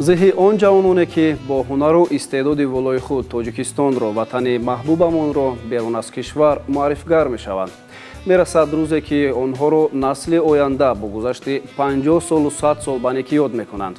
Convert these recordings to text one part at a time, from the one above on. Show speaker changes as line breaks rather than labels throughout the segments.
Зеҳи он ҷавононе, ки бо ҳунару истеъдоди волои худ Тоҷикистонро, ватани маҳбубамонро берун аз кишвар муаррифгар мешаванд. Мерасад рӯзе, ки онҳоро насли оянда бо гузашти 50 солу 100 сол ба некӣ ёд мекунанд.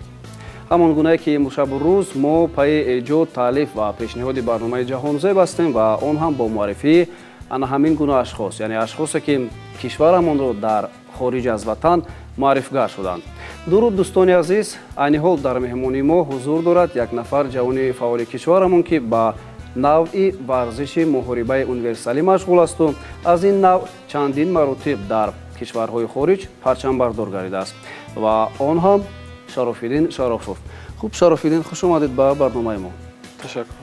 Ҳамон гунае ки имшабу рӯз мо пайи эҷод, таълиф ва пешниҳоди барномаи «Ҷаҳонзеб» ҳастем ва он ҳам бо муаррифии ана ҳамин гуна ашхос, яъне ашхосе, ки кишварамонро дар хориҷ аз ватан муаррифгар шуданд. Дуруд, дӯстони азиз! Айни ҳол дар меҳмонии мо ҳузур дорад як нафар ҷавони фаъоли кишварамон, ки ба навъи варзиши муҳорибаи универсалӣ машғул асту аз ин навъ чандин маротиб дар кишварҳои хориҷ парчамбардор гардидааст, ва он ҳам Шарофиддин Шарофов. Хуб, Шарофиддин, хуш омадед ба барномаи мо.
Ташаккур.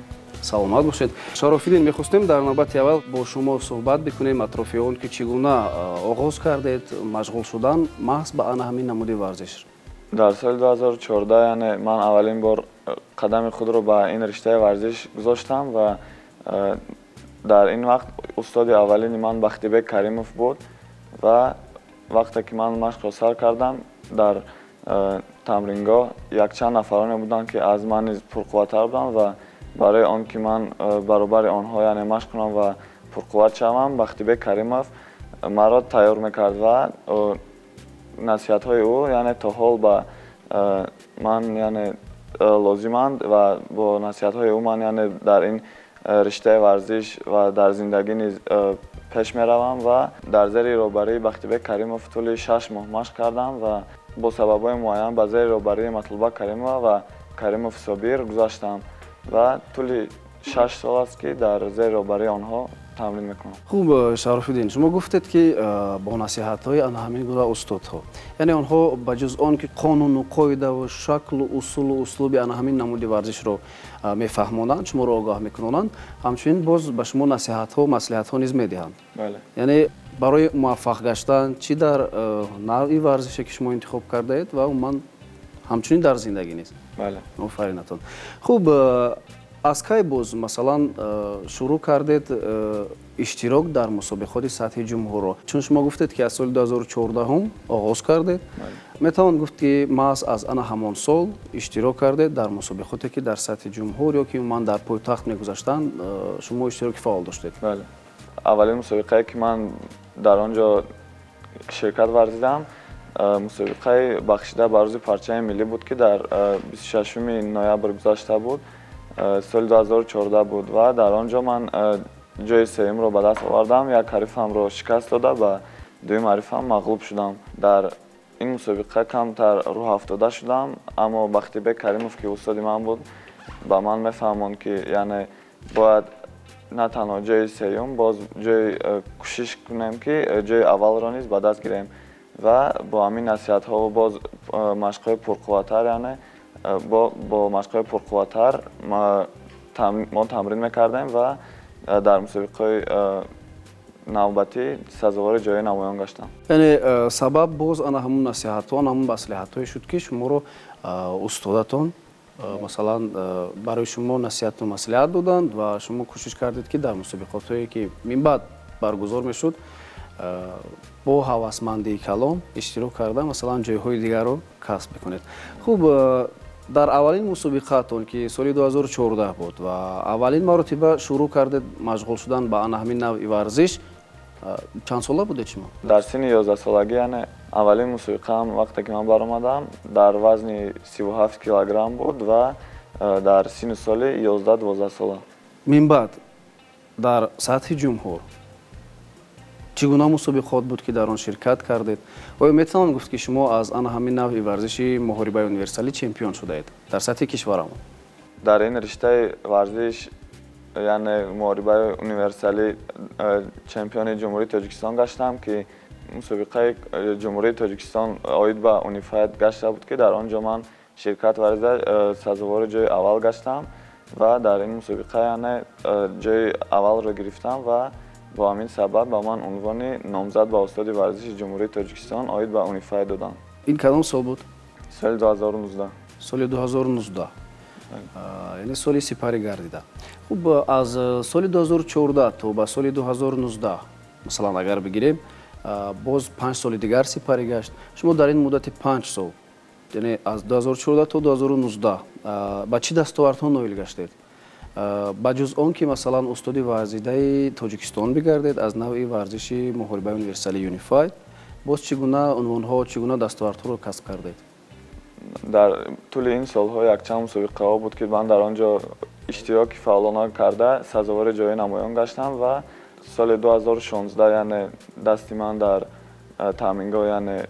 Саломат бошед, Шарофиддин. Мехостем дар навбати аввал бо шумо суҳбат бикунем атрофи он, ки чӣ гуна оғоз кардед машғул шудан маҳз ба ана ҳамин намуди варзиш.
Дар соли 2014, яъне ман аввалин бор қадами худро ба ин риштаи варзиш гузоштам ва дар ин вақт устоди аввалини ман Бахтибек Каримов буд. Ва вақте ки ман машқро сар кардам, дар тамрингоҳ якчанд нафароне буданд, ки аз ман низ пурқувваттар буданд, ва барои он ки ман баробари онҳо, яъне машқ кунам ва пурқувват шавам, Бахтибек Каримов маро тайёр мекард ва насиҳатҳои ӯ, яъне то ҳол ба ман, яъне лозиманд ва бо насиҳатҳои ӯ ман, яъне дар ин риштаи варзиш ва дар зиндагӣ низ пеш меравам. Ва дар зери роҳбарии Бахтибек Каримов тӯли 6 моҳ машқ кардам ва бо сабабҳои муайян ба зери роҳбарии Матлуба Каримова ва Каримов Собир гузаштам ва тӯли 6 сол аст, ки дар зери роҳбарии онҳо тамрин мекунам.
Хуб, Шарофиддин, шумо гуфтед, ки бо насиҳатҳои ана ҳамин гуна устодҳо, яъне онҳо ба ҷуз он ки қонуну қоидаву шаклу усулу услуби ана ҳамин намуди варзишро мефаҳмонанд, шуморо огоҳ мекунонанд, ҳамчунин боз ба шумо насиҳатҳо, маслиҳатҳо низ медиҳанд.
Бале.
Яъне барои муваффақ гаштан чӣ дар навъи варзише, ки шумо интихоб кардаед, ва умуман ҳамчунин дар зиндагӣ низ.
Бале.
Офаринатон. Хуб, аз кай боз, масалан, шурӯъ кардед иштирок дар мусобиқоти сатҳи ҷумҳурро? Чун шумо гуфтед, ки аз соли 2014 оғоз кардед, метавон гуфт, ки маҳз аз ана ҳамон сол иштирок кардед дар мусобиқоте, ки дар сатҳи ҷумҳур ё ки умуман дар пойтахт мегузаштанд, шумо иштироки фаъол доштед.
Бале, аввалин мусобиқае, ки ман дар он ҷо ширкат варзидам, мусобиқаи бахшида ба рӯзи парчами миллӣ буд, ки дар 26 ноябр гузашта буд, соли 2014 буд, ва дар он ҷо ман ҷои сеюмро ба даст овардам. Як ҳарифамро шикаст дода, ба дуюм ҳарифам мағлуб шудам. Дар ин мусобиқа камтар рӯҳафтода шудам, аммо Бахтибек Каримов, ки устоди ман буд, ба ман мефаҳмонд, ки яъне бояд на танҳо ҷои сеюм, боз ҷои кӯшиш кунем, ки ҷои аввалро низ ба даст гирем. Ва бо ҳамин насиҳатҳо боз машқҳои пурқувваттар, яъне бо машқҳои пурқувваттар мо тамрин мекардем ва дар мусобиқаҳои навбатӣ сазовори ҷои намоён гаштам.
Яъне сабаб боз ана ҳамун насиҳатҳо, ана ҳамун маслиҳатҳое шуд, ки шуморо устодатон, масалан, барои шумо насиҳату маслиҳат доданд ва шумо кӯшиш кардед, ки дар мусобиқотҳое, ки минбаъд баргузор мешуд, бо ҳавасмандии калон иштирок карда, масалан, ҷойҳои дигарро касб бикунед. Хуб, дар аввалин мусобиқаатон, ки соли 2014 буд ва аввалин маротиба шурӯъ кардед машғул шудан ба ана ҳамин навъи варзиш, чанд сола будед шумо?
Дар синни 11-солагӣ, яъне аввалин мусобиқаам вақте ки ман баромадам, дар вазни 37 килограмм буд ва дар синну соли 11-12 сола.
Минбаъд дар сатҳи ҷумҳур чӣ гуна мусобиқот буд, ки дар он ширкат кардед? Оё метавон гуфт, ки шумо аз ана ҳамин навъи варзиши муҳорибаи универсалӣ чемпион шудаед дар сатҳи кишварамон?
Дар ин риштаи варзиш, яъне муҳорибаи универсалӣ, чемпиони Ҷумҳурии Тоҷикистон гаштам, ки мусобиқаи Ҷумҳурии Тоҷикистон оид ба Унифайт гашта буд, ки дар он ҷо ман ширкат варзида, сазовори ҷои аввал гаштам ва дар ин мусобиқа, яъне ҷои аввалро гирифтам ва бо ҳамин сабаб ба ман унвони номзад ба устоди варзиши Ҷумҳурии Тоҷикистон оид ба Унифайт доданд.
Ин кадом сол буд?
Соли 2019.
Соли 2019, яъне соли сипарӣ гардида. Хуб, аз соли 2014 то ба соли 2019, масалан, агар бигирем, боз 5 соли дигар сипарӣ гашт. Шумо дар ин муддати 5 сол Яъне аз 2014 то 2019 ба чӣ дастовардҳо ноил гаштед? Ба ҷуз он ки масалан устоди варзидаи Тоҷикистон бигардед аз навъи варзиши муҳорибаи универсалии Юнифайт, боз чӣ гуна унвонҳо, чӣ гуна дастовардҳоро касб кардед?
Дар тӯли ин солҳо якчанд мусобиқаҳо буд, ки ман дар он ҷо иштироки фаъолона карда сазовори ҷои намоён гаштам ва соли 2016 яъне дасти ман дар таъмингоҳ яъне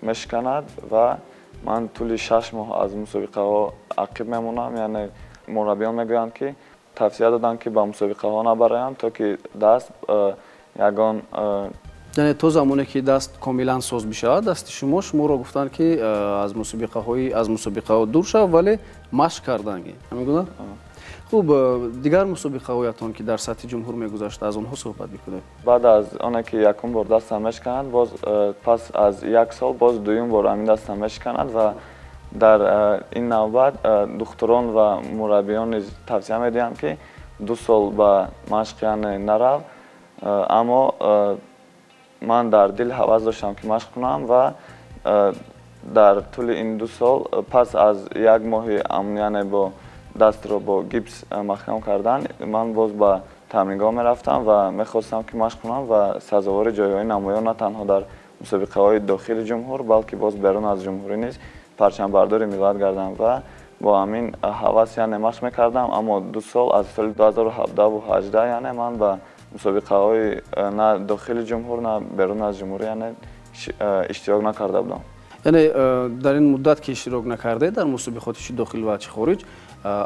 мешиканад ва ман тӯли 6 моҳ аз мусобиқаҳо ақиб мемонам. Яъне мураббиён мегӯянд, ки тавсия доданд, ки ба мусобиқаҳо набароям, то ки даст ягон
яъне то замоне ки даст комилан соз бишавад, дасти шумо шуморо гуфтанд, ки аз мусобиқаҳо дур шав, вале машқ кардан. Ҳамин гуна? Хуб, дигар мусобиқаҳоятон ки дар сатҳи ҷумҳур мегузашт, аз онҳо суҳбат бикунед.
Баъд аз оне ки якум бор дастам мешиканад, боз пас аз як сол боз дуюм бор ҳамин дастам мешиканад ва дар ин навбат духтурон ва мураббиён низ тавсия медиҳанд, ки 2 сол ба машқ яъне нарав, аммо ман дар дил ҳавас доштам, ки машқ кунам ва дар тӯли ин 2 сол пас аз як моҳи яъне бо дастро бо гипс маҳкам кардан ман боз ба тамрингоҳ мерафтам ва мехостам, ки машқ кунам ва сазовори ҷойҳои намоён на танҳо дар мусобиқаҳои дохили ҷумҳур, балки боз берун аз ҷумҳурӣ низ парчамбардори миллат гардам ва бо ҳамин ҳавас яъне машқ мекардам. Аммо 2 сол аз соли 2017 18 яъне ман ба мусобиқаҳои на дохили ҷумҳур, на берун аз ҷумҳурӣ яъне иштирок накарда будам.
Яъне дар ин муддат ки иштирок накардед дар мусобиқоти чи дохил ва чи хориҷ,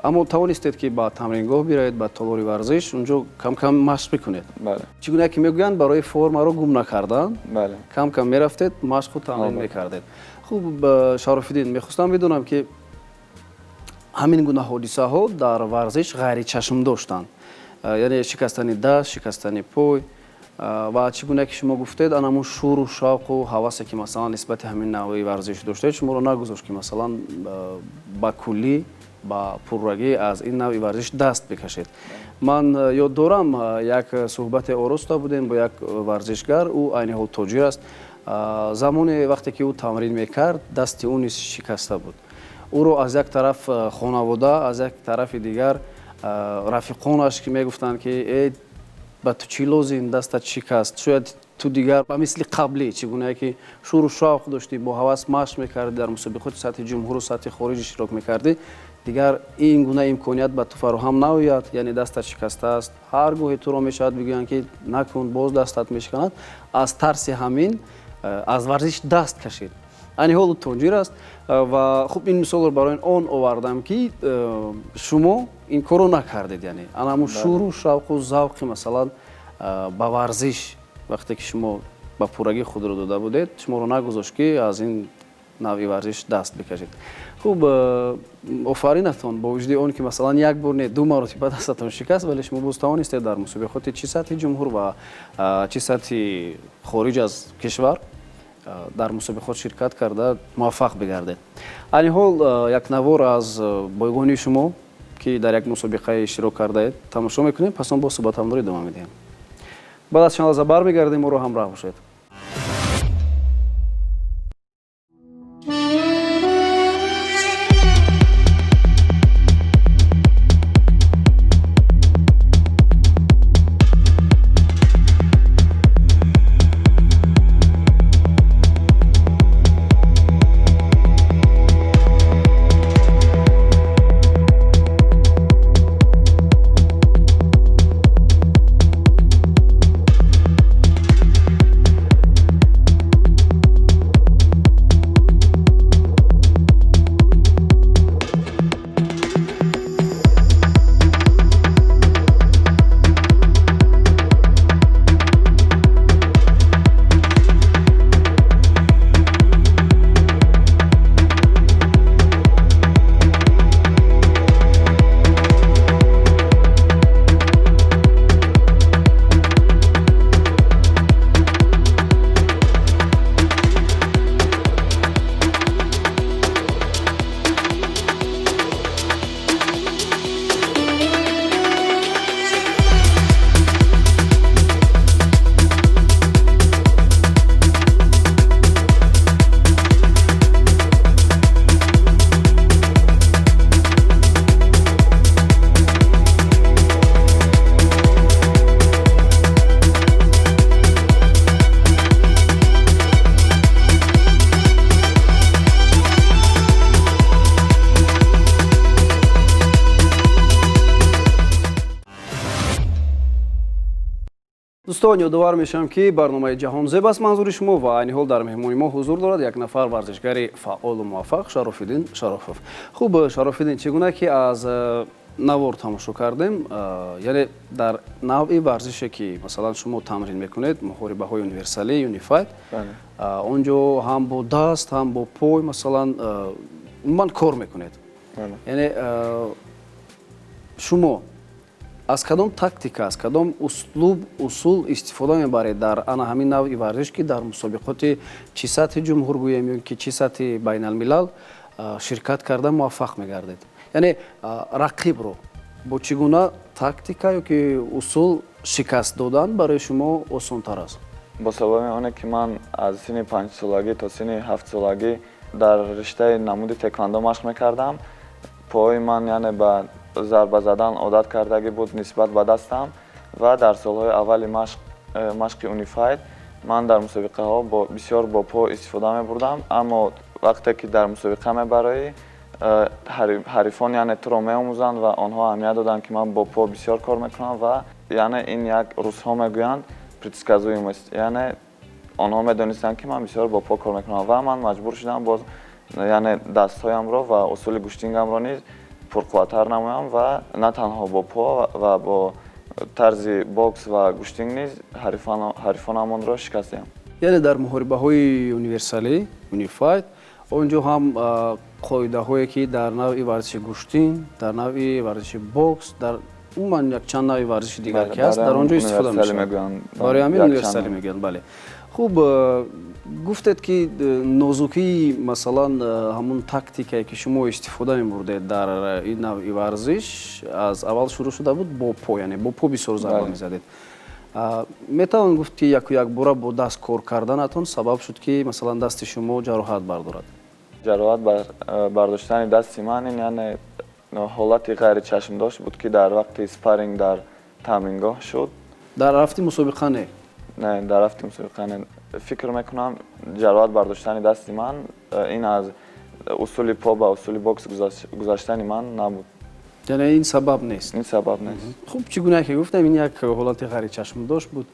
аммо тавонистед, ки ба тамрингоҳ биравед, ба толори варзиш, унҷо кам-кам машқ бикунед.
Бале.
Чӣ гуна ки мегӯянд, барои формаро гум накардан,
бале,
кам-кам мерафтед, машқу тамрин мекардед. Хуб, Шарофиддин, мехостам бидонам, ки ҳамин гуна ҳодисаҳо дар варзиш ғайричашм доштанд. Яъне шикастани даст, шикастани пой ва чӣ гуна ки шумо гуфтед, ан ҳамун шуру шавқу ҳавасе ки масалан нисбати ҳамин навъи варзиш доштед, шуморо нагузошт, ки масалан ба куллӣ, ба пуррагӣ аз ин навъи варзиш даст бикашед. Ман ёд дорам, як суҳбате ороста будем бо як варзишгар, ӯ айни ҳол тоҷир аст. Замоне вақте ки ӯ тамрин мекард, дасти ӯ низ шикаста буд. Ӯро аз як тараф хонавода, аз як тарафи дигар рафиқонаш ки мегуфтанд, ки э ба ту чӣ лозим, дастат шикаст, шояд ту дигар ба мисли қаблӣ, чӣ гуна ки шуру шавқ доштӣ, бо ҳавас машқ мекардӣ, дар мусобиқоти сатҳи ҷумҳуру сатҳи хориҷ иштирок мекардӣ, дигар ин гуна имконият ба ту фароҳам наояд, яъне дастат шикаста аст, ҳар гоҳе туро мешавад бигӯянд, ки накун, боз дастат мешиканад. Аз тарси ҳамин аз варзиш даст кашид. Айни ҳол ӯ тоҷир аст ва хуб, ин мисолро барои он овардам, ки шумо ин корро накардед, яъне ан ҳамун шуру шавқу завқи масалан ба варзиш вақте ки шумо ба пуррагӣ худро дода будед, шуморо нагузошт, ки аз ин навъи варзиш даст бикашед. Хуб, офаринатон бо вуҷуди он ки масалан як бор не, 2 маротиба дастатон шикаст, вале шумо боз тавонистед дар мусобиқоти чи сатҳи ҷумҳур ва чи сатҳи хориҷ аз кишвар дар мусобиқот ширкат карда муваффақ бигардед. Айни ҳол як навор аз бойгонии шумо, ки дар як мусобиқа иштирок кардаед, тамошо мекунем, пас он бо суҳбатамонро идома медиҳем. Баъд аз чанд лаҳза бармегардем, моро ҳамроҳ бошед. Дӯстон, ёдовар мешавам, ки барномаи Ҷаҳонзеб аст манзури шумо ва айни ҳол дар меҳмони мо ҳузур дорад як нафар варзишгари фаъолу муваффақ, Шарофиддин Шарофов. Хуб, Шарофиддин, чӣ гуна ки аз навор тамошо кардем, яъне дар навъи варзише ки масалан шумо тамрин мекунед, муҳорибаҳои универсалӣ, юнифайт, он ҷо ҳам бо даст, ҳам бо пой масалан умуман кор мекунед. Яъне шумо аз кадом тактика, аз кадом услуб, усул истифода мебаред дар ана ҳамин навъи варзиш, ки дар мусобиқоти чӣ сатҳи ҷумҳур гӯем ё ки чӣ сатҳи байналмилал ширкат карда муваффақ мегардед? Яъне рақибро бо чӣ гуна тактика ё ки усул шикаст додан барои шумо осонтар аст?
Бо сабаби оне ки ман аз синни 5-солагӣ то синни 7-солагӣ дар риштаи намуди теквандо машқ мекардам, пои ман яъне ба зарба задан одат кардагӣ буд нисбат ба дастам ва дар солҳои аввали машқи унифайт ман дар мусобиқаҳо бисёр бо по истифода мебурдам, аммо вақте ки дар мусобиқа мебароӣ, ҳарифон яъне туро меомӯзанд ва онҳо аҳамият доданд, ки ман бо по бисёр кор мекунам ва яъне ин як русҳо мегӯянд предсказуемость, яъне онҳо медонистанд, ки ман бисёр бо по кор мекунам ва ман маҷбур шудам боз яъне дастҳоямро ва усули гӯштингамро низ пурқувваттар намоям ва на танҳо бо по ва бо тарзи бокс ва гӯштинг низ ҳарифонамонро шикаст диҳам.
Яъне дар муҳорибаҳои универсалӣ, унифайт, он ҷо ҳам қоидаҳое ки дар навъи варзиши гӯштин, дар навъи варзиши бокс, дар умуман якчанд навъи варзиши дигар ки ҳаст, дар он ҷо истифода мешавад. Барои ҳамин универсалӣ мегӯянд, бале. Хуб, гуфтед, ки нозукии масалан ҳамун тактикае ки шумо истифода мебурдед дар ин навъи варзиш аз аввал шурӯъ шуда буд бо по, яъне бо по бисёр зарба мезадед. Метавон гуфт, ки яку якбора бо даст кор карданатон сабаб шуд, ки масалан дасти шумо ҷароҳат бардорад?
Ҷароҳат бардоштани дасти ман ин яъне ҳолати ғайричашмдошт буд, ки дар вақти спарринг дар тамрингоҳ шуд.
Дар рафти мусобиқа не?
Не, дар рафти мусобиқа не. Фикр мекунам, ҷароҳат бардоштани дасти ман ин аз усули по ба усули бокс гузаштани ман набуд.
Яъне ин сабаб нест?
Ин сабаб нест.
Хуб, чӣ гуна ки гуфтем, ин як ҳолати ғайричашмдошт буд,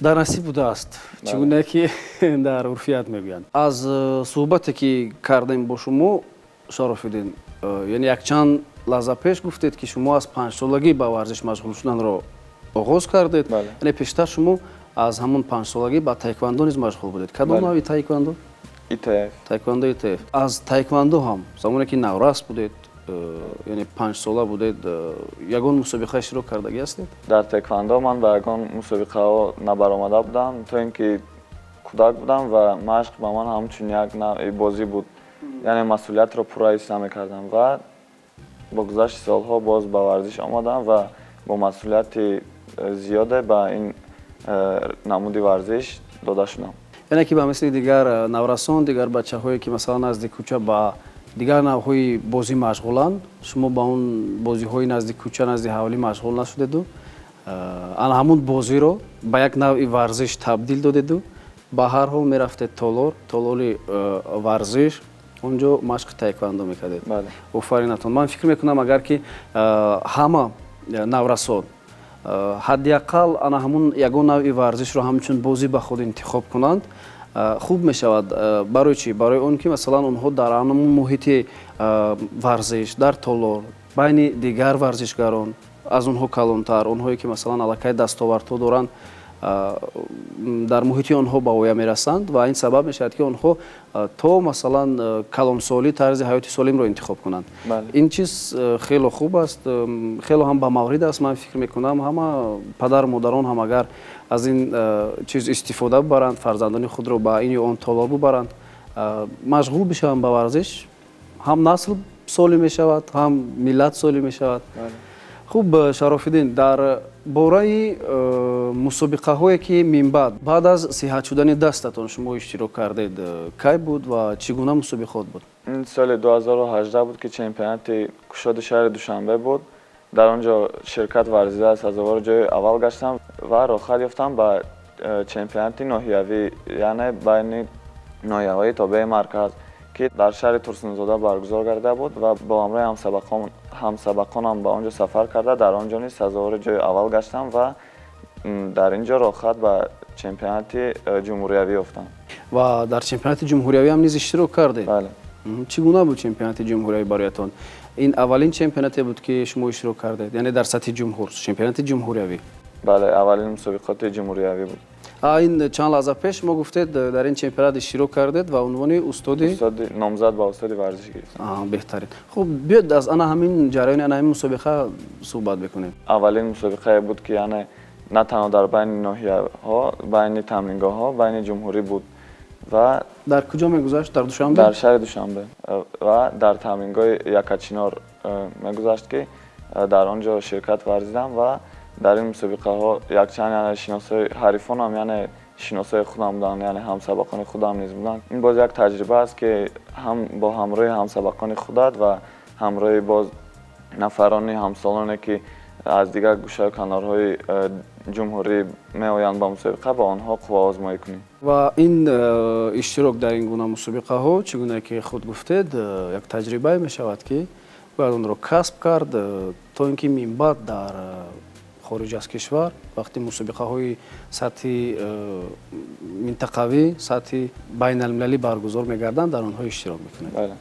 дар насиб будааст, чӣ гуна ки дар урфият мегӯянд. Аз суҳбате ки кардем бо шумо, Шарофиддин, яъне якчанд лаҳза пеш гуфтед, ки шумо аз 5-солагӣ ба варзиш машғул шуданро оғоз кардед. Яъне пештар шумо аз ҳамон 5-солагӣ ба таеквандо низ машғул будед. Кадом навъи таеквандо?
ИТФ.
Таеквандо ИТФ. Аз таеквандо ҳам замоне ки наврас будед, яъне 5-сола будед, ягон мусобиқа иштирок кардагӣ ҳастед?
Дар таеквандо ман ба ягон мусобиқаҳо набаромада будам, то ин ки кӯдак будам ва машқ ба ман ҳамчун як навъи бозӣ буд, яъне масъулиятро пурра ҳис намекардам ва бо гузашти солҳо боз ба варзиш омадам ва бо масъулияти зиёде ба ин намуди варзиш дода шудам.
Яъне ки ба мисли дигар наврасон, дигар бачаҳое ки масалан назди кӯча ба дигар навъҳои бозӣ машғуланд, шумо ба он бозиҳои назди кӯча, назди ҳавлӣ машғул нашудеду ана ҳамун бозиро ба як навъи варзиш табдил додеду ба ҳар ҳол мерафтед толор, толори варзиш, он ҷо машқи таеквандо мекардед. Офаринатон. Ман фикр мекунам, агар ки ҳама наврасон ҳадди ақал ана ҳамун ягон навъи варзишро ҳамчун бозӣ ба худ интихоб кунанд, хуб мешавад. Барои чӣ? Барои он ки масалан онҳо дар ҳамун муҳити варзиш, дар толор, байни дигар варзишгарон, аз онҳо калонтар, онҳое ки масалан аллакай дастовардҳо доранд, дар муҳити онҳо ба воя мерасанд ва ин сабаб мешавад, ки онҳо то масалан калонсолӣ тарзи ҳаёти солимро интихоб кунанд. Ин чиз хело хуб аст, хело ҳам ба маврид аст. Ман фикр мекунам, ҳама падару модарон ҳам агар аз ин чиз истифода бибаранд, фарзандони худро ба ин ё он толор бибаранд, машғул бишаванд ба варзиш, ҳам насл солим мешавад, ҳам миллат солим мешавад. Хуб, Шарофиддин, дар бораи мусобиқаҳое ки минбаъд, баъд аз сиҳат шудани дастатон, шумо иштирок кардед, кай буд ва чӣ гуна мусобиқот буд?
Ин соли 2018 буд, ки чемпионати кушоди шаҳри Душанбе буд. Дар он ҷо ширкат варзида, сазовори ҷои аввал гаштам ва роҳхат ёфтам ба чемпионати ноҳиявӣ, яъне байни ноҳияҳои тобеи марказ, ки дар шаҳри Турсунзода баргузор гардида буд ва бо ҳамроҳи ҳамсабақонам ба он ҷо сафар карда, дар он ҷо низ сазовори ҷои аввал гаштам ва Дар ин ҷо роҳхат ба чемпионати ҷумҳуриявӣ ёфтам.
Ва дар чемпионати ҷумҳуриявӣ ҳам низ иштирок кардед?
Бале.
Чӣ гуна буд чемпионати ҷумҳуриявӣ бароятон? Ин аввалин чемпионате буд, ки шумо иштирок кардед, яъне дар сатҳи ҷумҳур, чемпионати ҷумҳуриявӣ?
Бале, аввалин мусобиқоти ҷумҳуриявӣ буд.
Ин чанд лаҳза пеш мо гуфтед, дар ин чемпионат иштирок кардед ва унвони устоди
номзад ба устоди варзиш гирифтам.
Беҳтарин. Хуб, биёед аз ана ҳамин ҷараёни ана ҳамин мусобиқа суҳбат бикунем.
Аввалин мусобиқае буд, ки яъне на танҳо дар байни ноҳияҳо, байни тамрингоҳҳо, байни ҷумҳурӣ буд. Ва
дар куҷо мегузашт? Дар Душанбе?
Дар шаҳри Душанбе ва дар тамрингоҳи Якачинор мегузашт, ки дар он ҷо ширкат варзидам ва дар ин мусобиқаҳо якчанд яъне шиносои ҳарифонам, яъне шиносои худам буданд, яъне ҳамсабақони худам низ буданд. Ин боз як таҷриба аст, ки ҳам бо ҳамроҳи ҳамсабақони худат ва ҳамроҳи боз нафарони ҳамсолоне, ки аз дигар гӯшаю канорҳои ҷумҳурӣ меоянд ба мусобиқа, ба онҳо қувваозмоӣ кунӣ.
Ва ин иштирок дар ин гуна мусобиқаҳо, чӣ гуна ки худ гуфтед, як таҷрибае мешавад, ки бояд онро касб кард, то ин ки минбаъд дар хориҷ аз кишвар вақти мусобиқаҳои сатҳи минтақавӣ, сатҳи байналмилалӣ баргузор мегарданд, дар онҳо иштирок мекунед.
Бале.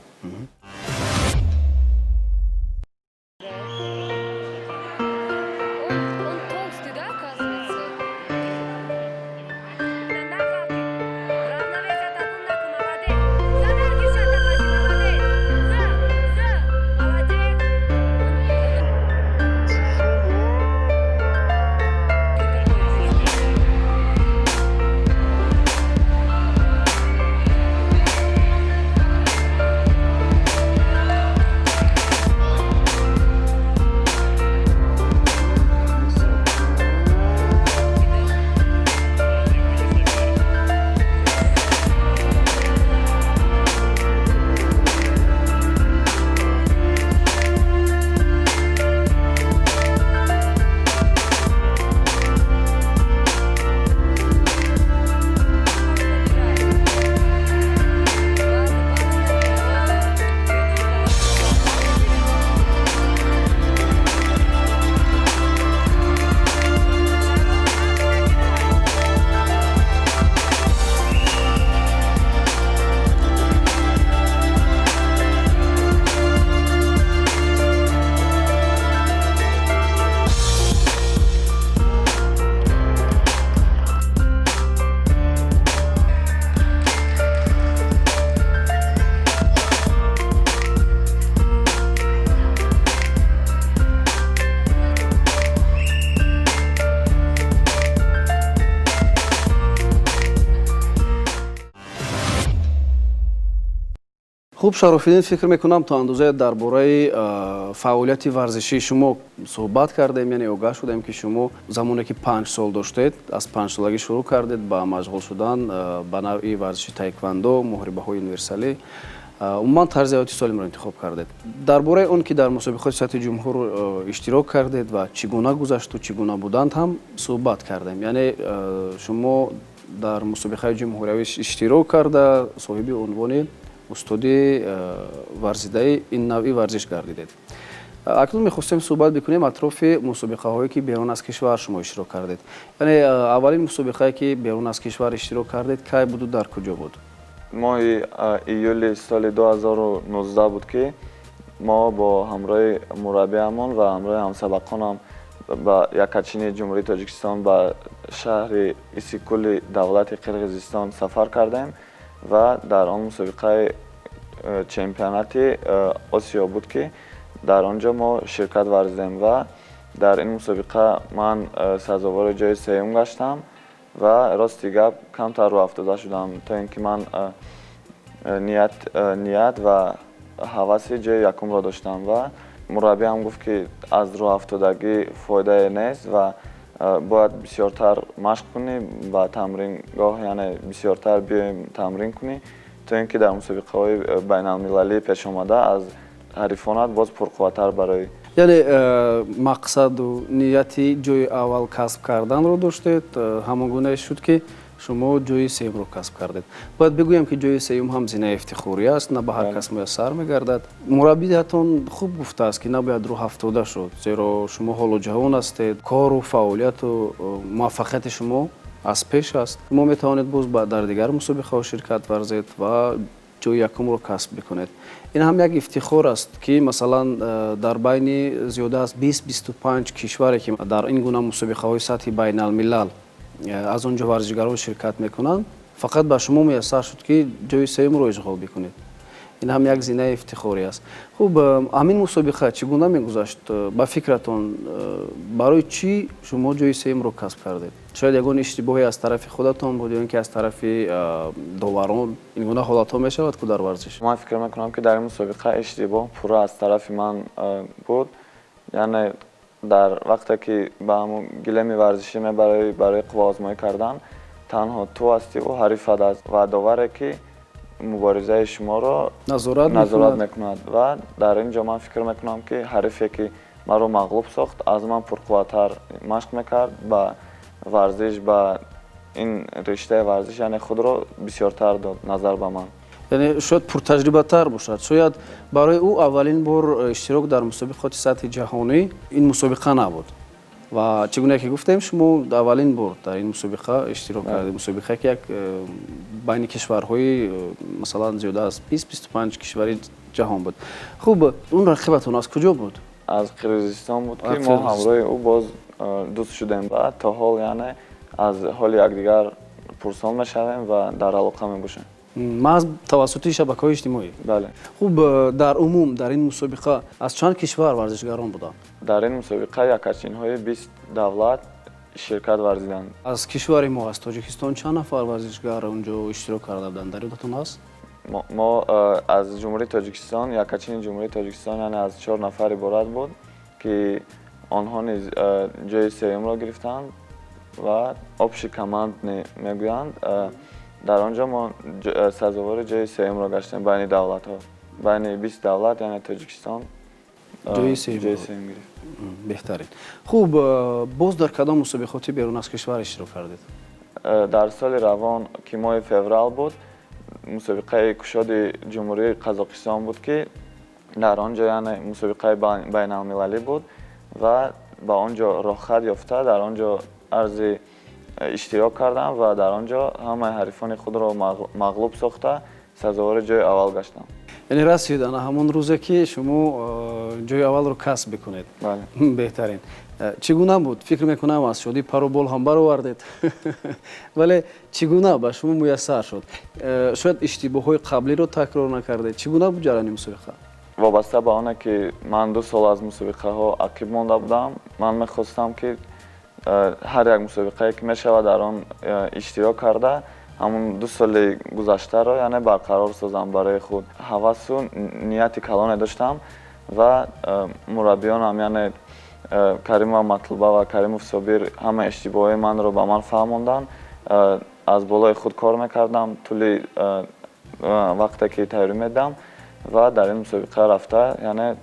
Хуб, Шарофиддин, фикр мекунам, то андозае дар бораи фаъолияти варзишии шумо суҳбат кардем, яъне огаҳ шудем, ки шумо замоне ки 5 сол доштед, аз 5-солагӣ шурӯъ кардед ба машғул шудан ба навъи варзиши таеквондо, муҳорибаҳои универсалӣ, умуман тарзи ҳаёти солимро интихоб кардед. Дар бораи он ки дар мусобиқоти сатҳи ҷумҳур иштирок кардед ва чӣ гуна гузашту чӣ гуна буданд ҳам суҳбат кардем. Яъне шумо дар мусобиқаи ҷумҳуриявӣ иштирок карда, соҳиби унвони устоди варзидаи ин навъи варзиш гардидед. Акнун мехостем суҳбат бикунем атрофи мусобиқаҳое, ки берун аз кишвар шумо иштирок кардед. Яъне аввалин мусобиқае, ки берун аз кишвар иштирок кардед, кай буду дар куҷо буд?
Моҳи июли соли 2019 буд, ки мо бо ҳамроҳи мураббиамон ва ҳамроҳи ҳамсабақонам ба Якачини Ҷумҳурии Тоҷикистон ба шаҳри Исикули давлати Қирғизистон сафар кардем ва дар он мусобиқаи чемпионати Осиё буд, ки дар он ҷо мо ширкат варзидем ва дар ин мусобиқа ман сазовори ҷои сеюм гаштам ва рости гап камтар рӯафтода шудам, то ин ки ман ният ва ҳаваси ҷои якумро доштам ва мураббиам гуфт, ки аз рӯафтодагӣ фоидае нест ва бояд бисёртар машқ кунӣ, ба тамрингоҳ, яъне бисёртар биёем тамрин кунӣ, то ин ки дар мусобиқаҳои байналмилалӣ пешомада аз ҳарифонат боз пурқувваттар барои.
Яъне мақсаду нияти ҷои аввал касб карданро доштед, ҳамон гунае шуд, ки Шумо ҷои сеюмро касб кардед. Бояд бигӯям, ки ҷои сеюм ҳам зинаи ифтихорӣ аст, на ба ҳар кас муяссар мегардад. Мураббиятон хуб гуфтааст, ки набояд рӯҳафтода шуд, зеро шумо ҳоло ҷавон ҳастед, кору фаъолияту муваффақияти шумо аз пеш аст. Шумо метавонед боз дар дигар мусобиқаҳо ширкат варзед ва ҷои якумро касб бикунед. Ин ҳам як ифтихор аст, ки масалан дар байни зиёда аз 20-25 кишваре, ки дар ин гуна мусобиқаҳои сатҳи байналмилал аз он ҷо варзишгарон ширкат мекунанд, фақат ба шумо муяссар шуд, ки ҷои сеюмро ишғол бикунед. Ин ҳам як зинаи ифтихорӣ аст. Хуб, ҳамин мусобиқа чӣ гуна мегузашт? Ба фикратон, барои чӣ шумо ҷои сеюмро касб кардед? Шояд ягон иштибоҳе аз тарафи худатон буд ё ин ки аз тарафи доварон? Ин гуна ҳолатҳо мешавад ку дар варзиш.
Ман фикр мекунам, ки дар ин мусобиқа иштибоҳ пурра аз тарафи ман буд. Яъне дар вақте ки ба ҳамун гилеми варзишӣ мебароӣ барои қувваозмоӣ кардан, танҳо ту ҳастиву ҳарифат аст ва доваре, ки муборизаи шуморо
назорат
назорат мекунад. Ва дар ин ҷо ман фикр мекунам, ки ҳарифе, ки маро мағлуб сохт, аз ман пурқувваттар машқ мекард, ба варзиш, ба ин риштаи варзиш, яъне худро бисёртар дод назар ба ман.
Яъне шояд пуртаҷрибатар бошад, шояд барои ӯ аввалин бор иштирок дар мусобиқоти сатҳи ҷаҳонӣ ин мусобиқа набуд. Ва чӣ гуна ки гуфтем, шумо аввалин бор дар ин мусобиқа иштирок кардед, мусобиқае, ки як байни кишварҳои масалан зиёда аз 20-25 кишвари ҷаҳон буд. Хуб, он рақибатон аз куҷо буд?
Аз Қирғизистон буд, ки мо ҳамроҳи ӯ боз дӯст шудем ва то ҳол, яъне, аз ҳоли якдигар пурсон мешавем ва дар алоқа мебошем.
Маҳз тавассути шабакаҳои иҷтимоӣ?
Бале.
Хуб, дар умум дар ин мусобиқа аз чанд кишвар варзишгарон буданд?
Дар ин мусобиқа якачинҳои 20 давлат ширкат варзиданд.
Аз кишвари мо, аз Тоҷикистон, чанд нафар варзишгар унҷо иштирок карда буданд, дар ёдатон ҳаст?
Мо аз Ҷумҳурии Тоҷикистон, якачини Ҷумҳурии Тоҷикистон, яъне аз чор нафар иборат буд, ки онҳо низ ҷои сеюмро гирифтанд ва общекомандный мегӯянд, дар он ҷо мо сазовори ҷои сеюмро гаштем байни давлатҳо, байни 20 давлат, яъне Тоҷикистон
ҷои сеюм
гирифт.
Беҳтарин. Хуб, боз дар кадом мусобиқоти берун аз кишвар иштирок кардед?
Дар соли равон, ки моҳи феврал буд, мусобиқаи кушоди Ҷумҳурии Қазоқистон буд, ки дар он ҷо, яъне, мусобиқаи байналмилалӣ буд ва ба он ҷо роҳхат ёфта, дар он ҷо арзи иштирок кардам ва дар он ҷо ҳамаи ҳарифони худро мағлуб сохта, сазовори ҷои аввал гаштам.
Яъне расид ана ҳамон рӯзе, ки шумо ҷои аввалро касб бикунед. Беҳтарин. Чӣ гуна буд? Фикр мекунам, аз шодӣ пару бол ҳам баровардед, вале чӣ гуна ба шумо муяссар шуд? Шояд иштибоҳҳои қаблиро такрор накардед? Чӣ гуна буд ҷараёни мусобиқа?
Вобаста ба оне ки ман 2 сол аз мусобиқаҳо ақиб монда будам, ман мехостам, ки ҳар як мусобиқае, ки мешавад, дар он иштирок карда, ҳамун 2 соли гузаштаро, яъне, барқарор созам. Барои худ ҳавасу нияти калоне доштам ва мураббиёнам, яъне Каримова Матлуба ва Каримов Собир, ҳама иштибоҳои манро ба ман фаҳмонданд. Аз болои худ кор мекардам тӯли вақте ки тайёрӣ медидам ва дар ин мусобиқа рафта, яъне,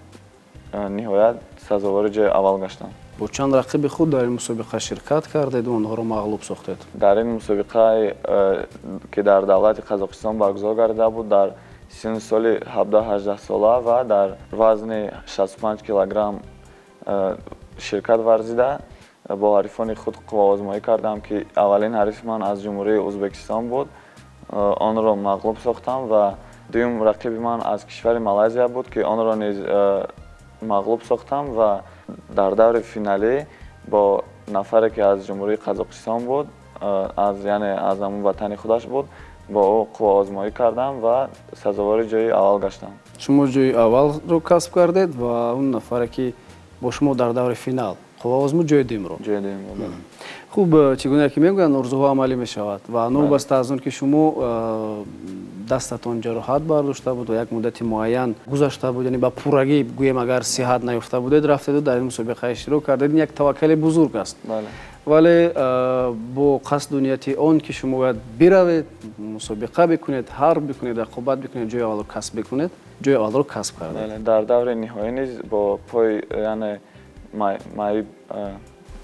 ниҳоят сазовори ҷои аввал гаштам.
Бо чанд рақиби худ дар ин мусобиқа ширкат кардеду онҳоро мағлуб сохтед?
Дар ин мусобиқае, ки дар давлати Қазоқистон баргузор гардида буд, дар синну соли 17-18 сола ва дар вазни 65 килограмм ширкат варзида, бо ҳарифони худ қувваозмоӣ кардам, ки аввалин ҳарифи ман аз Ҷумҳурии Ӯзбекистон буд, онро мағлуб сохтам ва дуюм рақиби ман аз кишвари Малайзия буд, ки онро низ мағлуб сохтам ва дар даври финалӣ бо нафаре, ки аз Ҷумҳурии Қазоқистон буд, аз, яъне, аз ҳамун ватани худаш буд, бо ӯ қувваозмоӣ кардам ва сазовори ҷои аввал гаштам.
Шумо ҷои аввалро касб кардед ва он нафаре, ки бо шумо дар даври финал қувваозмуд, ҷои дуюмро?
Ҷои дуюмро.
Хуб, чӣ гуна ки мегӯянд, орзуҳо амалӣ мешавад ва новобаста аз он ки шумо дастатон ҷароҳат бардошта буд ва як муддати муайян гузашта буд, яъне ба пуррагӣ гӯем, агар сиҳат наёфта будед, рафтеду дар ин мусобиқа иштирок кардед, ин як таваккали бузург аст. Вале бо қасду нияти он ки шумо бояд биравед, мусобиқа бикунед, ҳарб бикунед, рақобат бикунед, ҷои аввалро касб бикунед, ҷои аввалро касб кардед.
Дар даври ниҳоӣ низ бо пой, яъне маиб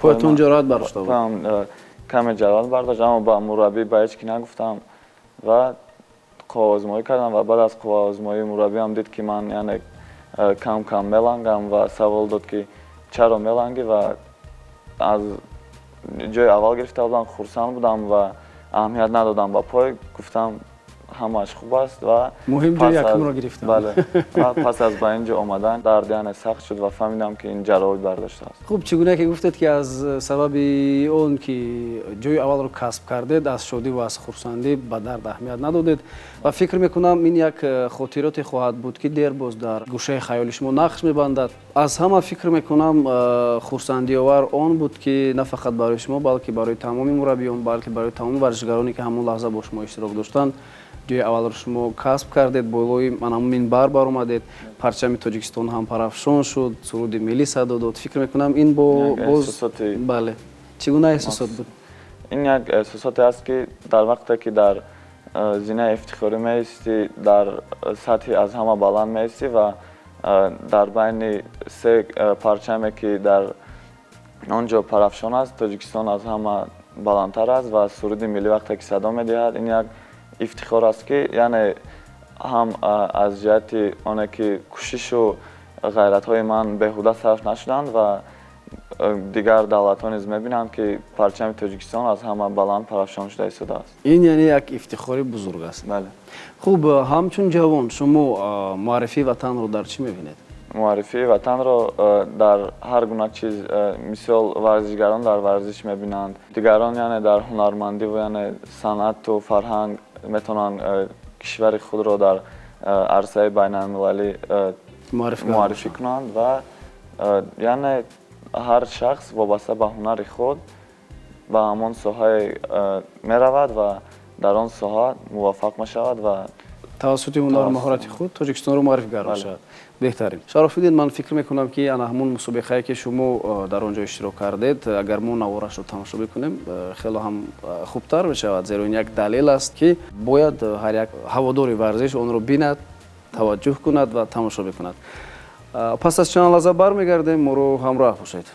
Поятон ҷароҳат бардошта буд.
Каме ҷароҳат бардошт, аммо ба мураббӣ ба ҳеҷ ки нагуфтам ва қувваозмоӣ кардам ва баъд аз қувваозмоӣ мураббиам дид, ки ман яъне кам кам мелангам ва савол дод, ки чаро мелангӣ ва аз ҷои аввал гирифта будам, хурсанд будам ва аҳамият надодам ба пой, гуфтам ҳамааш хуб аст ва
муҳим ҷои якумро гирифтам.
Бале, ва пас аз ба ин ҷо омадан дард яъне сахт шуд ва фаҳмидам, ки ин ҷароҳат бардоштааст.
Хуб, чӣ гуна ки гуфтед, ки аз сабаби он ки ҷои аввалро касб кардед, аз шодӣ ва аз хурсандӣ ба дард аҳамият надодед ва фикр мекунам, ин як хотироте хоҳад буд, ки дербоз дар гӯшаи хаёли шумо нақш мебандад. Аз ҳама фикр мекунам, хурсандиовар он буд, ки на фақат барои шумо, балки барои тамоми мураббиён, балки барои тамоми варзишгароне, ки ҳамон лаҳза бо шумо иштирок доштанд, ҷои аввалро шумо касб кардед, болои манам минбар баромадед, парчами Тоҷикистон ҳам парафшон шуд, суруди миллӣ садо дод. Фикр мекунам, ин бо боз, бале, чӣ гуна эҳсосот буд?
Ин як эҳсосоте аст, ки дар вақте ки дар зинаи ифтихорӣ меистӣ, дар сатҳи аз ҳама баланд меистӣ ва дар байни се парчаме, ки дар он ҷо парафшон аст, Тоҷикистон аз ҳама баландтар аст ва суруди миллӣ вақте ки садо медиҳад, ин як ифтихор аст, ки яъне ҳам аз ҷиҳати оне ки кӯшишу ғайратҳои ман беҳуда сарф нашуданд ва дигар давлатҳо низ мебинанд, ки парчами Тоҷикистон аз ҳама баланд парафшон шуда истодааст.
Ин яъне як ифтихори бузург аст.
Бале.
Хуб, ҳамчун ҷавон шумо муаррифии ватанро дар чӣ мебинед?
Муаррифии ватанро дар ҳар гуна чиз, мисол варзишгарон дар варзиш мебинанд, дигарон яъне дар ҳунармандӣ ва яъне санъату фарҳанг метавонанд кишвари худро дар арсаи байналмилалӣ муаррифӣ кунанд ва яъне ҳар шахс вобаста ба ҳунари худ ба ҳамон соҳае меравад ва дар он соҳа муваффақ мешавад ва
тавассути ҳунару маҳорати худ Тоҷикистонро муаррифигар мешавад. Беҳтарин. Шарофиддин, ман фикр мекунам, ки ана ҳамон мусобиқае, ки шумо дар он ҷо иштирок кардед, агар мо наворашро тамошо бикунем, хело ҳам хубтар мешавад, зеро ин як далел аст, ки бояд ҳар як ҳаводори варзиш онро бинад, таваҷҷӯҳ кунад ва тамошо бикунад. Пас аз чанд лаҳза бармегардем, моро ҳамроҳ бошед.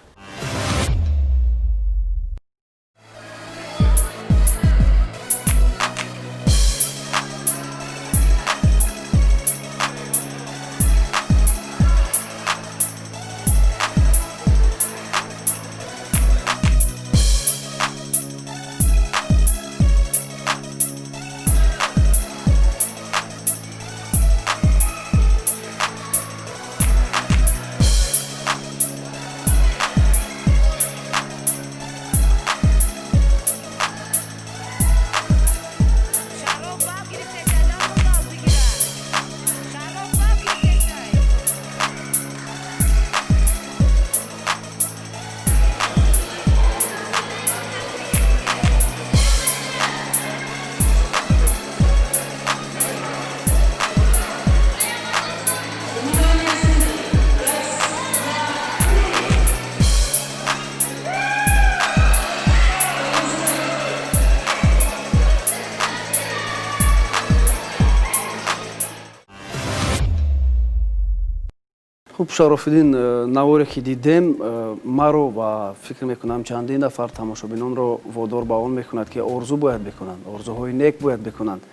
Хуб, Шарофиддин, наворе ки дидем, маро ва фикр мекунам, чандин нафар тамошобинонро водор ба он мекунад, ки орзу бояд бикунанд, орзуҳои нек бояд бикунанд.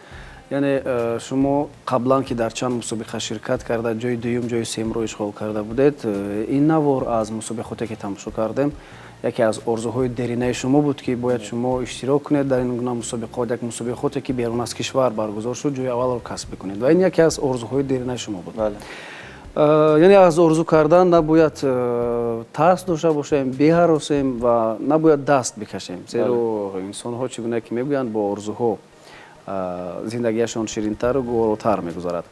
Яъне шумо қаблан ки дар чанд мусобиқа ширкат карда, ҷои дуюм, ҷои сеюмро ишғол карда будед, ин навор аз мусобиқоте ки тамошо кардем, яке аз орзуҳои деринаи шумо буд, ки бояд шумо иштирок кунед дар ин гуна мусобиқот, як мусобиқоте ки берун аз кишвар баргузор шуд, ҷои аввалро касб бикунед ва ин яке аз орзуҳои деринаи шумо буд. Яъне аз орзу кардан набояд тарс дошта бошем, беҳаросем ва набояд даст бикашем, зеро инсонҳо, чӣ гуна ки мегӯянд, бо орзуҳо зиндагиашон ширинтару гуворотар мегузарад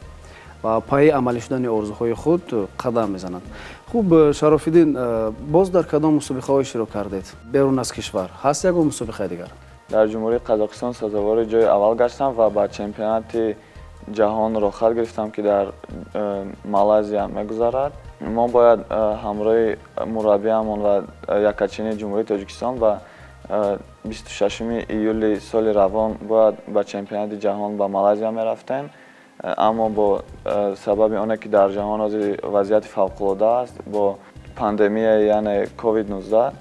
ва пайи амалӣ шудани орзуҳои худ қадам мезананд. Хуб, Шарофиддин, боз дар кадом мусобиқаҳо иштирок кардед берун аз кишвар? Ҳаст ягон мусобиқаи дигар?
Дар Ҷумҳурии Қазоқистон сазовори ҷои аввал гаштам ва ба чемпионати ҷаҳон роҳхат гирифтам, ки дар Малайзия мегузарад. Мо бояд ҳамроҳи мураббиамон ва якачини Ҷумҳурии Тоҷикистон ба 26 июли соли равон бояд ба чемпионати ҷаҳон ба Малайзия мерафтем, аммо бо сабаби оне ки дар ҷаҳон ҳозир вазъияти фавқулода аст бо пандемияи яъне COVID-19,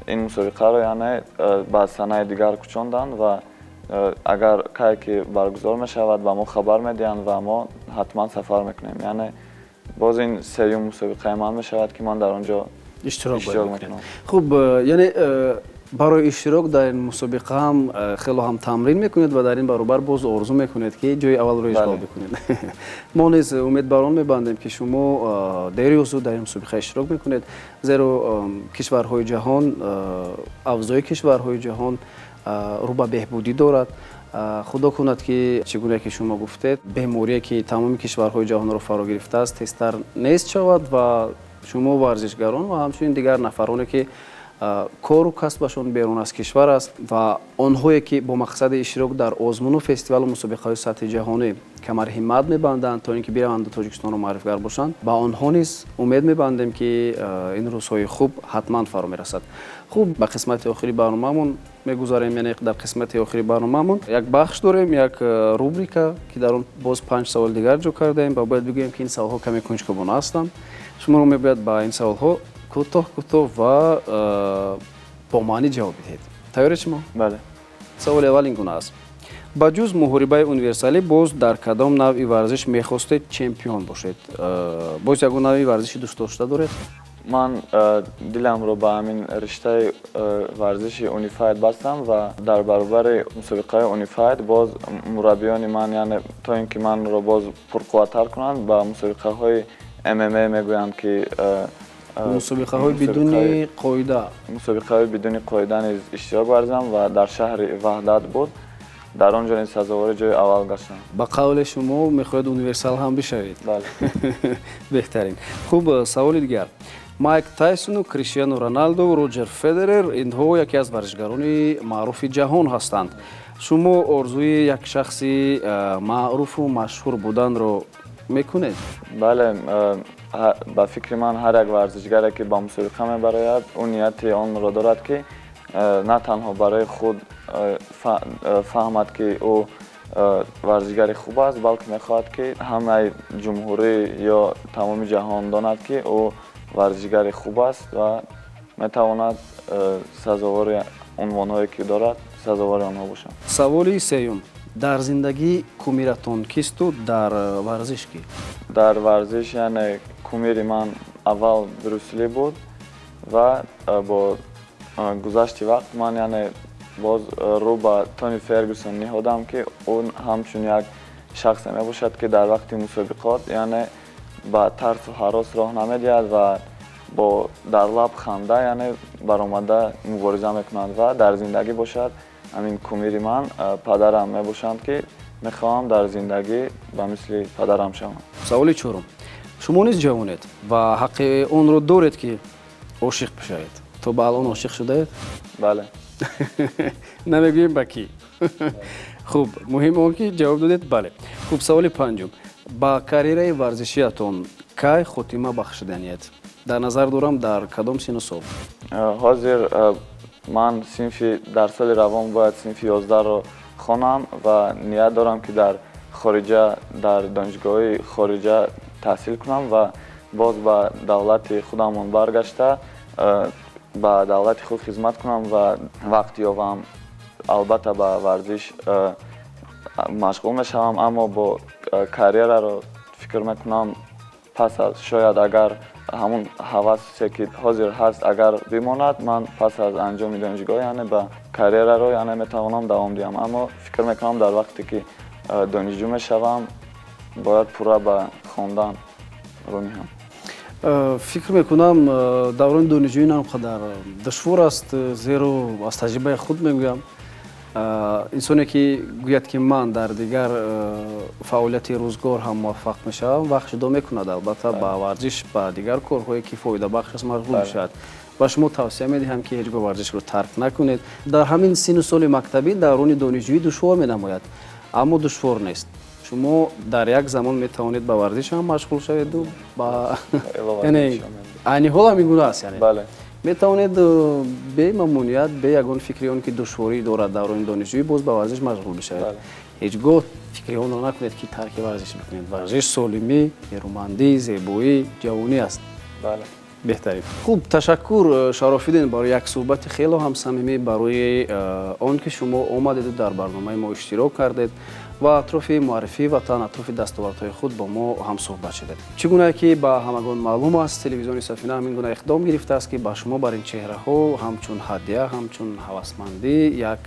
Ин мусобиқаро яъне ба санаи дигар кӯчонданд ва агар кае ки баргузор мешавад, ба мо хабар медиҳанд ва мо ҳатман сафар мекунем. Яъне боз ин сеюм мусобиқаи ман мешавад, ки ман дар он ҷо
иштирок мекунам. Хуб, яъне барои иштирок дар ин мусобиқа ҳам хело ҳам тамрин мекунед ва дар ин баробар боз орзу мекунед, ки ҷои аввалро ишғол бикунед. Мо низ умед бар он мебандем, ки шумо дер ё зуд дар ин мусобиқа иштирок мекунед, зеро кишварҳои ҷаҳон, авзои кишварҳои ҷаҳон рӯ ба беҳбудӣ дорад. Худо кунад, ки чӣ гуна ки шумо гуфтед, беморие ки тамоми кишварҳои ҷаҳонро фаро гирифтааст, тезтар нест шавад ва шумо варзишгарон ва ҳамчунин дигар нафароне, ки кору касбашон берун аз кишвар аст, ва онҳое ки бо мақсади иштирок дар озмуну фестивалу мусобиқаҳои сатҳи ҷаҳонӣ камари ҳиммат мебанданд, то ин ки бираванду Тоҷикистонро муаррифгар бошанд, ба онҳо низ умед мебандем, ки ин рӯзҳои хуб ҳатман фаро мерасад. Хуб, ба қисмати охири барномаамон мегузарем. Яъне дар қисмати охири барномаамон як бахш дорем, як рубрика, ки дар он боз панҷ саволи дигар ҷо кардаем ва бояд бигӯем, ки ин саволҳо каме кунҷкобона ҳастанд. Шуморо мебояд ба ин саволҳо кӯтоҳ кӯтоҳ ва бо маънӣ ҷавоб бидиҳед. Тайёред шумо?
Бале.
Саволи аввал ин гуна аст: ба ҷуз муҳорибаи универсалӣ боз дар кадом навъи варзиш мехостед чемпион бошед? Боз ягон навъи варзиши дӯстдошта доред?
Ман диламро ба ҳамин риштаи варзиши унифайт бастам ва дар баробари мусобиқаи унифайт боз мураббиёни ман, яъне то ин ки манро боз пурқувваттар кунанд, ба мусобиқаҳои ММА мегӯянд, ки
мусобиқаҳои бидуни қоида.
Мусобиқаҳои бидуни қоида низ иштирок варзидам ва дар шаҳри Ваҳдат буд, дар он ҷо низ сазовори ҷои аввал гаштам.
Ба қавле шумо мехоҳед универсал ҳам бишавед.
Бале.
Беҳтарин. Хуб, саволи дигар: Майк Тайсону Криштиану Роналду, Роҷер Федерер — инҳо яке аз варзишгарони маъруфи ҷаҳон ҳастанд. Шумо орзуи як шахси маъруфу машҳур буданро мекунед?
Бале, ба фикри ман, ҳар як варзишгаре, ки ба мусобиқа мебарояд, ӯ нияти онро дорад, ки на танҳо барои худ фаҳмад, ки ӯ варзишгари хуб аст, балки мехоҳад, ки ҳамаи ҷумҳурӣ ё тамоми ҷаҳон донад, ки ӯ варзишгари хуб аст ва метавонад сазовори унвонҳое, ки дорад, сазовори онҳо бошад.
Саволи сеюм: дар зиндагӣ кумиратон кисту дар варзиш кӣ?
Дар варзиш, яъне кумири ман аввал Брюс Ли буд ва бо гузашти вақт ман, яъне боз рӯ ба Тони Фергюсон ниҳодам, ки ӯ ҳамчун як шахсе мебошад, ки дар вақти мусобиқот, яъне ба тарсу ҳарос роҳ намедиҳад ва бо дар лаб ханда, яъне баромада мубориза мекунад. Ва дар зиндагӣ бошад, ҳамин кумири ман падарам мебошанд, ки мехоҳам дар зиндагӣ ба мисли падарам шавам.
Саволи чорум: шумо низ ҷавонед ва ҳаққи онро доред, ки ошиқ бишавед. То ба алон ошиқ шудаед?
Бале.
Намегӯем ба кӣ. Хуб, муҳим он ки ҷавоб додед бале. Хуб, саволи панҷум: ба карьераи варзишиятон кай хотима бахшиданиед? Дар назар дорам, дар кадом сину сол?
Ҳозир ман синфи, дар соли равон бояд синфи 11-ро хонам ва ният дорам, ки дар хориҷа, дар донишгоҳҳои хориҷа таҳсил кунам ва боз ба давлати худамон баргашта, ба давлати худ хизмат кунам ва вақт ёвам, албатта, ба варзиш машғул мешавам. Аммо бо карьераро фикр мекунам, пас аз, шояд, агар ҳамун ҳавасе, ки ҳозир ҳаст, агар бимонад, ман пас аз анҷоми донишгоҳ, яъне ба карьераро, яъне метавонам давом диҳам. Аммо фикр мекунам, дар вақте ки донишҷӯ мешавам, бояд пурра ба хондан рӯ ниҳам.
Фикр мекунам, даврони донишҷӯӣ на он қадар душвор аст, зеро аз таҷрибаи худ мегӯям, инсоне ки гӯяд, ки ман дар дигар фаъолияти рӯзгор ҳам муваффақ мешавам, вақт ҷудо мекунад, албатта, ба варзиш, ба дигар корҳое, ки фоидабахш аст, машғул мешавад. Ба шумо тавсия медиҳам, ки ҳеҷ гоҳ варзишро тарк накунед. Дар ҳамин сину соли мактабӣ даврони донишҷӯӣ душвор менамояд, аммо душвор нест. Шумо дар як замон метавонед ба варзиш ҳам машғул шаведу ба, яъне айни ҳол ҳам ин гуна аст, яъне метавонед бемамоният, бе ягон фикри он ки душворӣ дорад даврони донишҷӯӣ, боз ба варзиш машғул бишавед. Ҳеҷ гоҳ фикри онро накунед, ки тарки варзиш мекунед. Варзиш солимӣ, нерӯмандӣ, зебоӣ, ҷавонӣ аст. Беҳтарин. Хуб, ташаккур, Шарофиддин, барои як суҳбати хело ҳам самимӣ, барои он ки шумо омадеду дар барномаи мо иштирок кардед ва атрофи муаррифии ватан, атрофи дастовардҳои худ бо мо ҳамсӯҳбат шудед. Чӣ гунае ки ба ҳамагон маълум аст, телевизиони Сафина ҳамин гуна иқдом гирифтааст, ки ба шумо бар ин чеҳраҳо ҳамчун ҳадя, ҳамчун ҳавасмандӣ як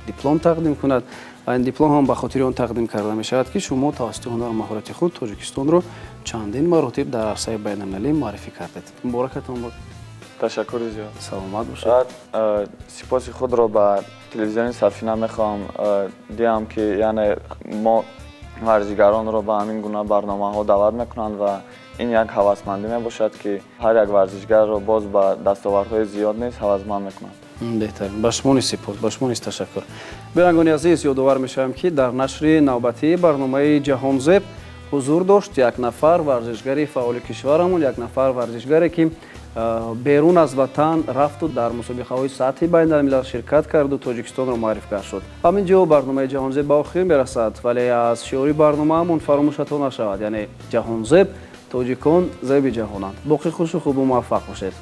диплом тақдим кунад ва ин диплом ҳам ба хотири он тақдим карда мешавад, ки шумо тавассути ҳунару маҳорати худ Тоҷикистонро чандин маротиб дар арсаи байналмилалӣ муаррифӣ кардед. Муборакатон бод.
Ташаккури зиёд.
Саломат бошед.
Сипоси худро ба телевизиони Сафина мехоҳам диҳам, ки яъне мо варзигаронро ба ҳамин гуна барномаҳо даъват мекунанд ва ин як ҳавасмандӣ мебошад, ки ҳар як варзишгарро боз ба дастовардҳои зиёд низ ҳавасманд мекунад.
Беҳтарин. Ба шумо низ сипос, ба шумо низ ташаккур. Бинандагони азиз, ёдовар мешавам, ки дар нашри навбатии барномаи Ҷаҳонзеб ҳузур дошт як нафар варзишгари фаъоли кишварамон, як нафар варзишгаре, ки берун аз ватан рафту дар мусобиқаҳои сатҳи байналмилал ширкат карду Тоҷикистонро муаррифгар шуд. Ҳамин ҷо барномаи Ҷаҳонзеб ба охир мерасад, вале аз шиори барномаамон фаромӯшатон нашавад, яъне Ҷаҳонзеб, тоҷикон зеби ҷаҳонанд. Боқӣ хушу хубу муваффақ бошед.